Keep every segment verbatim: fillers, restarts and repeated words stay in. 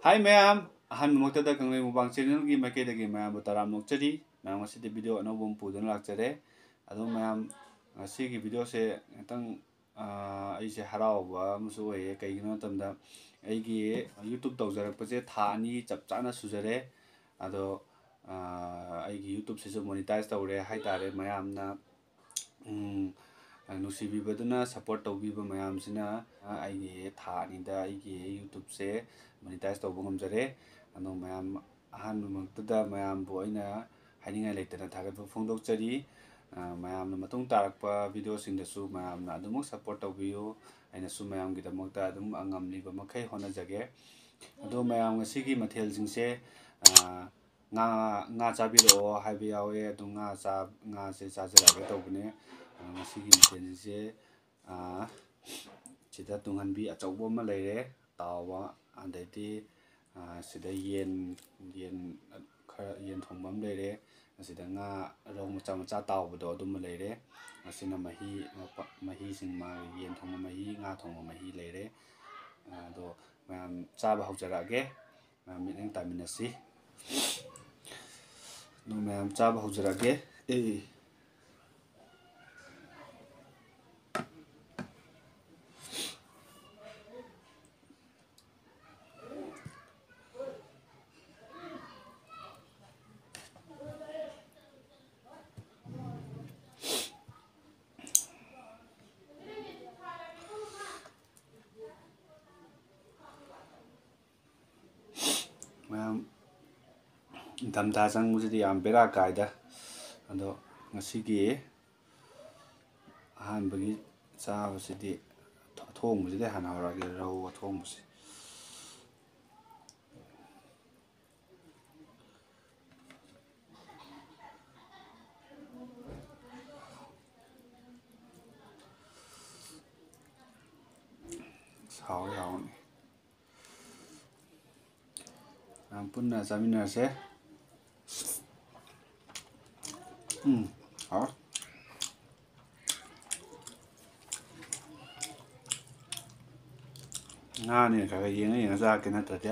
ꯍꯥꯏ ꯃꯌꯥꯝ, ꯑꯍꯥꯟꯕꯃꯛꯇꯗ ꯀꯪꯂꯩ ꯃꯨꯛꯕꯥꯡ ꯆꯦꯅꯦꯜꯒꯤ ꯃꯥꯏꯀꯩꯗꯒꯤ ꯃꯌꯥꯝꯕꯨ ꯇꯔꯥꯝꯅ ꯑꯣꯛꯆꯔꯤ꯫ ꯃꯌꯥꯝ, ꯉꯁꯤꯗꯤ ꯚꯤꯗꯤꯑꯣ ꯑꯅꯧꯕ ꯑꯃ ꯄꯨꯗꯨꯅ ꯂꯥꯛꯆꯔꯦ꯫ ꯑꯗꯣ ꯃꯌꯥꯝ, ꯉꯁꯤꯒꯤ ꯚꯤꯗꯤꯑꯣꯁꯦ ꯉꯥꯛꯇꯪ, ꯑꯥ, ꯑꯩꯁꯦ ꯍꯔꯥꯎꯕ ꯑꯃꯁꯨ ꯑꯣꯏꯌꯦ꯫ ꯀꯩꯒꯤꯅꯣ ꯍꯥꯏꯕ ꯃꯇꯝꯗ, ꯑꯩꯒꯤ YouTube ꯇꯧꯖꯔꯛꯄꯁꯦ ꯊꯥ ꯑꯅꯤ ꯆꯞ ꯆꯥꯅ ꯁꯨꯖꯔꯦ꯫ ꯑꯗꯣ, ꯑꯥ, ꯑꯩꯒꯤ YouTubeꯁꯤꯁꯨ monetize ꯇꯧꯔꯦ ꯍꯥꯏꯇꯥꯔꯦ꯫ ꯃꯌꯥꯝꯅ ꯎꯝ, ꯅꯨꯡꯁꯤꯕꯤꯕꯗꯨꯅ support ꯇꯧꯕꯤꯕ ꯃꯌꯥꯝꯁꯤꯅ ꯑꯩꯒꯤ ꯊꯥ ꯑꯅꯤꯗ ꯑꯩꯒꯤ YouTubeꯁꯦ monetize ꯇꯧꯕ ꯉꯝꯖꯔꯦ꯫ ꯑꯗꯣ ꯃꯌꯥꯝ, ꯑꯍꯥꯟꯕꯃꯛꯇꯗ ꯃꯌꯥꯝꯕꯨ ꯑꯩꯅ ꯍꯥꯏꯅꯤꯡꯉꯥꯏ ꯂꯩꯇꯅ ꯊꯥꯒꯠꯄ ꯐꯣꯡꯗꯣꯛꯆꯔꯤ꯫ ꯑ, ꯃꯌꯥꯝꯅ ꯃꯇꯨꯡ ꯇꯥꯔꯛꯄ ꯚꯤꯗꯤꯑꯣꯁꯤꯡꯗꯁꯨ ꯃꯌꯥꯝꯅ ꯑꯗꯨꯃꯛ support ꯇꯧꯕꯤꯌꯨ꯫ ꯑꯩꯅꯁꯨ ꯃꯌꯥꯝꯒꯤꯗꯃꯛꯇ ꯑꯗꯨꯝ ꯉꯝꯂꯤꯕ ꯃꯈꯩ ꯍꯣꯠꯅꯖꯒꯦ꯫ ꯑꯗꯣ ꯃꯌꯥꯝ, ꯉꯁꯤꯒꯤ ꯃꯊꯦꯜꯁꯤꯡꯁꯦ, ꯑ, ꯉꯥ, ꯉꯥ ꯆꯥꯕꯤꯔꯛꯑꯣ ꯍꯥꯏꯕ ꯌꯥꯎꯋꯦ꯫ ꯑꯗꯨ ꯉꯥ ꯆꯥ-, ꯉꯥꯁꯦ ꯆꯥꯖꯔꯛꯑꯒꯦ ꯇꯧꯕꯅꯦ꯫ ꯑ, ꯉꯁꯤꯒꯤ ꯃꯊꯦꯜꯁꯦ, ꯑ, ꯁꯤꯗ ꯇꯨꯡꯍꯟꯕꯤ ꯑꯆꯧꯕ ꯑꯃ ꯂꯩꯔꯦ, ꯇꯥꯎꯕ, ꯑꯗꯩꯗꯤ, ꯑ, ꯁꯤꯗ ꯌꯦꯟ, ꯌꯦꯟ ꯈꯔ, ꯌꯦꯟ ꯊꯣꯡꯕ ꯑꯃ ꯂꯩꯔꯦ꯫ ꯑꯁꯤꯗ ꯉꯥ, ꯔꯧ ꯃꯆꯥ ꯃꯆꯥ ꯇꯥꯎꯕꯗꯣ ꯑꯗꯨꯃ ꯂꯩꯔꯦ꯫ ꯑꯁꯤꯅ ꯃꯍꯤ, ꯃꯍꯤꯁꯤꯡ, ꯃꯥꯒꯤ ꯌꯦꯟ ꯊꯣꯡꯕ ꯃꯍꯤ, ꯉꯥ ꯊꯣꯡꯕ ꯃꯍꯤ ꯂꯩꯔꯦ꯫ ꯑꯗꯣ ꯃꯌꯥꯝ ꯆꯥꯕ ꯍꯧꯖꯔꯛꯑꯒꯦ꯫ ꯃꯌꯥꯝ ꯃꯤꯠꯌꯦꯡ ꯇꯥꯃꯤꯟꯅꯁꯤ꯫ ꯑꯗꯨ ꯃꯌꯥꯝ ꯆꯥꯕ ꯍꯧꯖꯔꯛꯑꯒꯦ꯫ ꯑꯦ꯫ ꯃꯌꯥꯝ, ꯏꯪꯊꯝꯊꯥ ꯆꯪꯕꯁꯤꯗꯤ ꯌꯥꯝ ꯕꯦꯔꯥ ꯀꯥꯏꯗ꯫ ꯑꯗꯣ ꯉꯁꯤꯒꯤ ꯑꯍꯥꯟꯕꯒꯤ ꯆꯥꯕꯁꯤꯗꯤ, ꯑꯊꯣꯡꯕꯁꯤꯗꯤ ꯍꯥꯟꯅ ꯍꯧꯔꯛꯑꯒꯦ, ꯔꯧ ꯑꯊꯣꯡꯕꯁꯦ꯫ ꯍꯥꯎꯗꯤ ꯍꯥꯎꯅꯤ꯫ ꯃꯌꯥꯝ ꯄꯨꯟꯅ ꯆꯥꯃꯤꯟꯅꯔꯁꯦ꯫ ꯎꯝ, ꯍꯥꯎꯔꯦ꯫ ꯉꯥꯅꯦ ꯈꯔ ꯈꯔ ꯌꯦꯡꯉ ꯌꯦꯡꯉ ꯆꯥꯔꯛꯀꯦ, ꯅꯠꯇ꯭ꯔꯗꯤ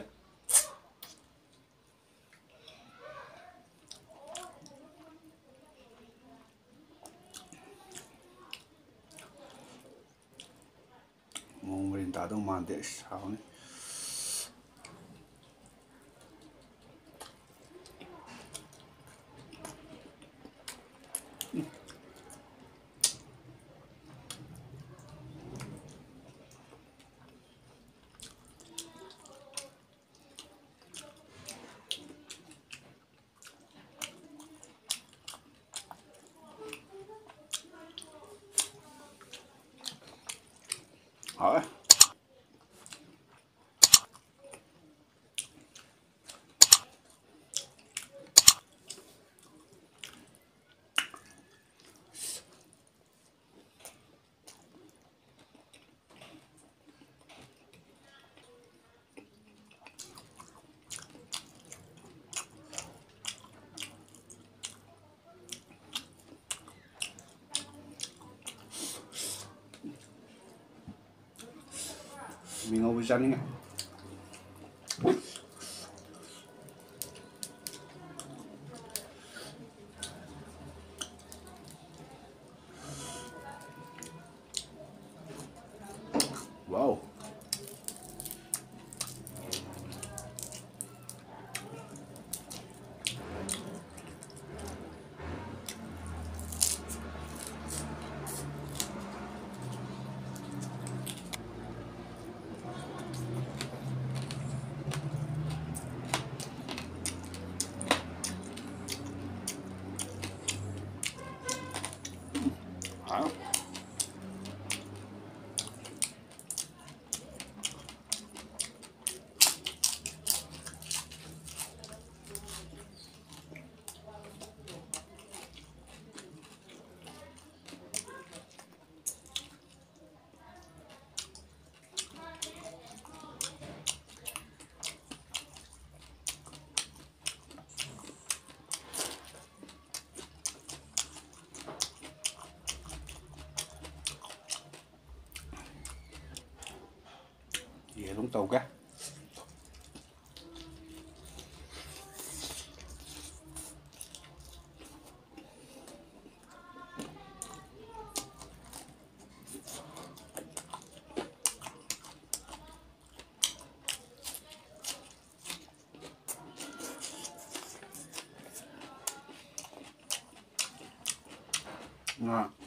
ꯇꯥꯗꯧ ꯃꯥꯟꯗꯦ꯫ ꯑꯁ, ꯍꯥꯎꯅꯤ꯫ ꯍꯥꯎꯋꯦ꯫ ꯃꯤ ꯉꯧꯕꯁꯨ ꯆꯥꯅꯤꯡꯉꯦ꯫ ꯋꯥꯎ꯫ ꯍꯥꯎ꯫ ꯌꯦꯔꯨꯝ ꯇꯧꯒꯦ꯫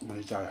ꯃꯍꯤ ꯆꯥꯔꯦ꯫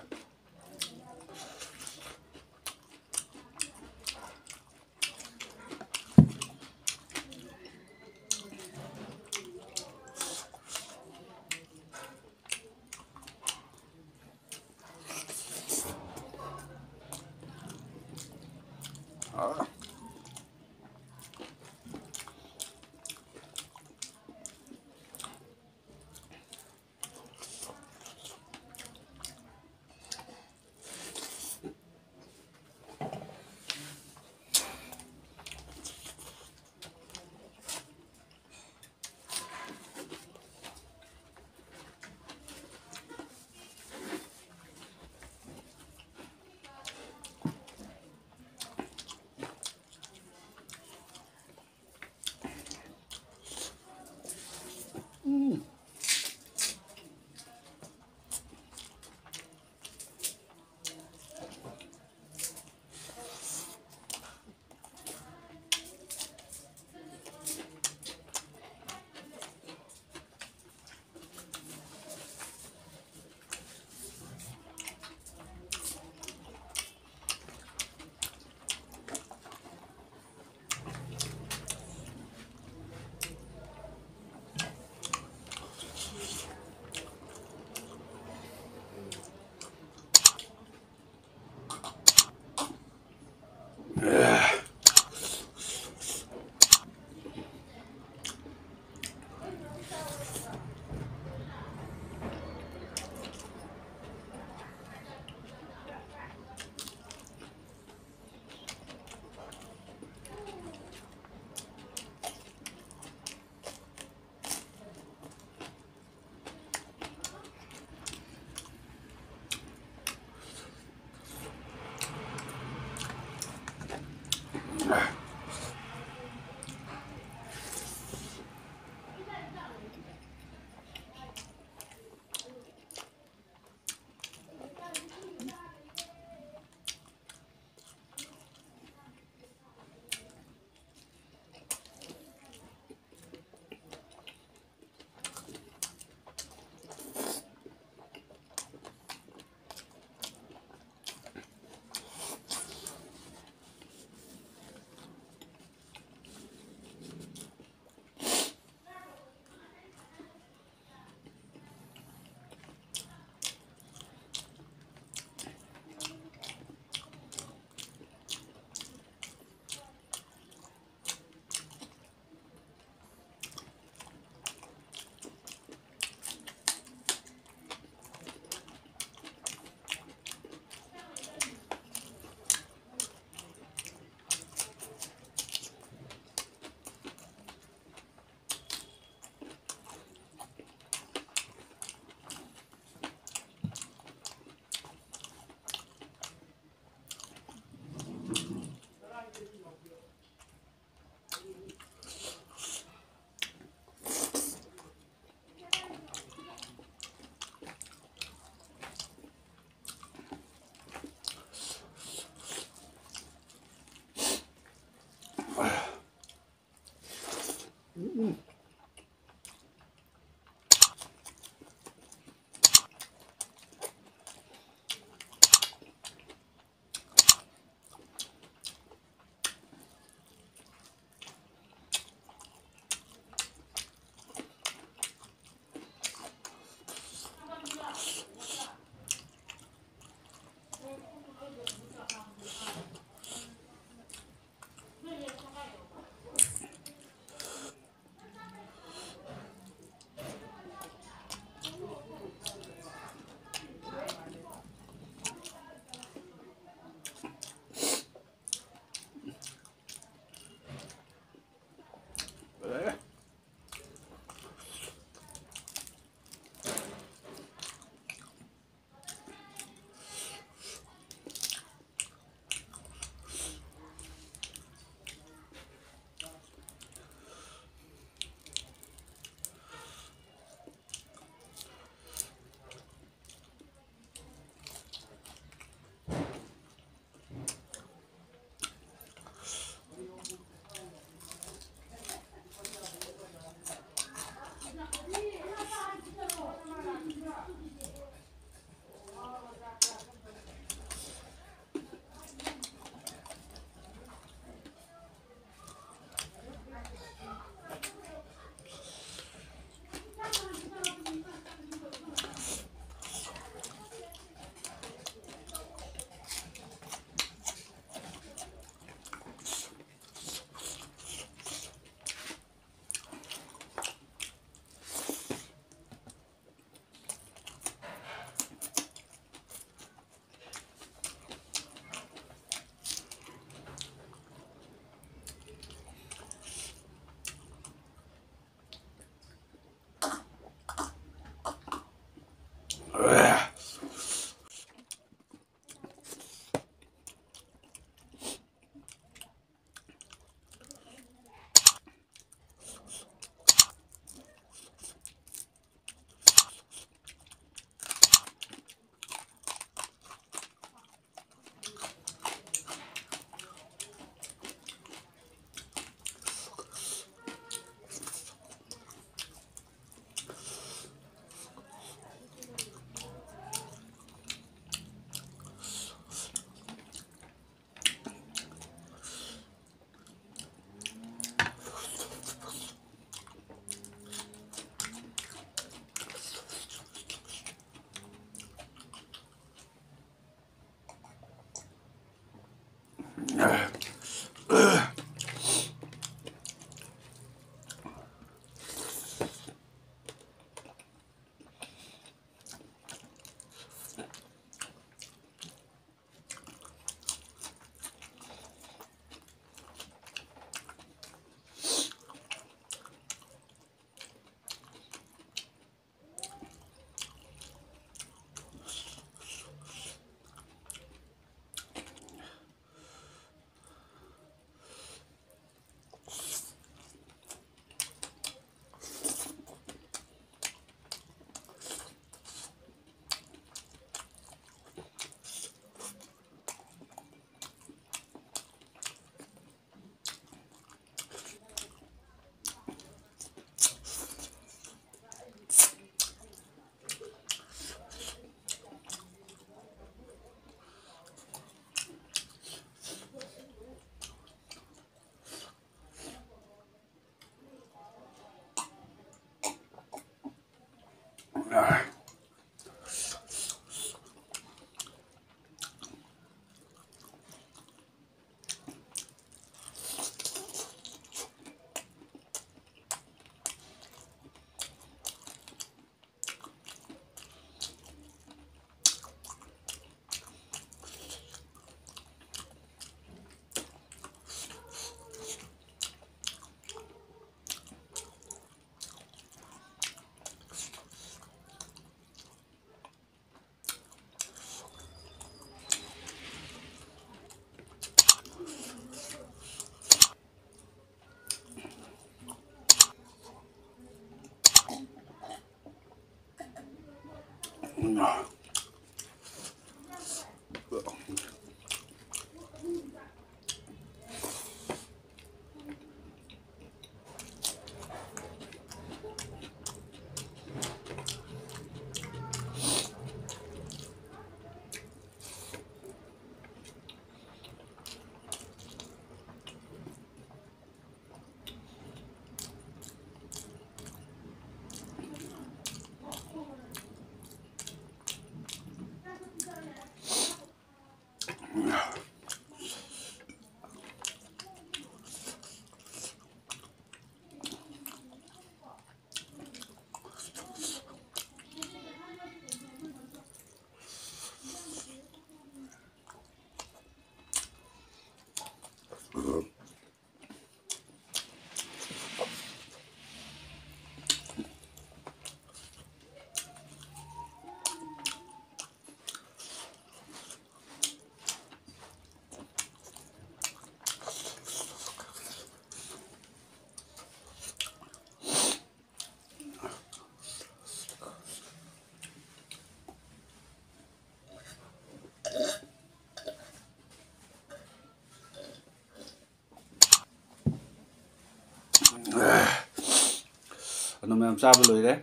ꯑꯗꯣ ꯃꯌꯥꯝ ꯆꯥꯕ ꯂꯣꯏꯔꯦ꯫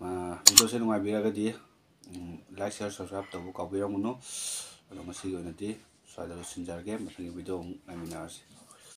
ꯑ, video ꯁꯦ ꯅꯨꯡꯉꯥꯏꯕꯤꯔꯒꯗꯤ, ꯎꯝ, like, share, subscribe ꯇꯧꯕ ꯀꯥꯎꯕꯤꯔꯝꯒꯅꯨ꯫ ꯑꯗꯣ ꯉꯁꯤꯒꯤ ꯑꯣꯏꯅꯗꯤ ꯁ꯭ꯋꯥꯏꯗ ꯂꯣꯏꯁꯤꯟꯖꯔꯒꯦ꯫ ꯃꯊꯪꯒꯤ video ꯑꯃꯨꯛ ꯉꯥꯏꯃꯤꯟꯅꯔꯁꯤ꯫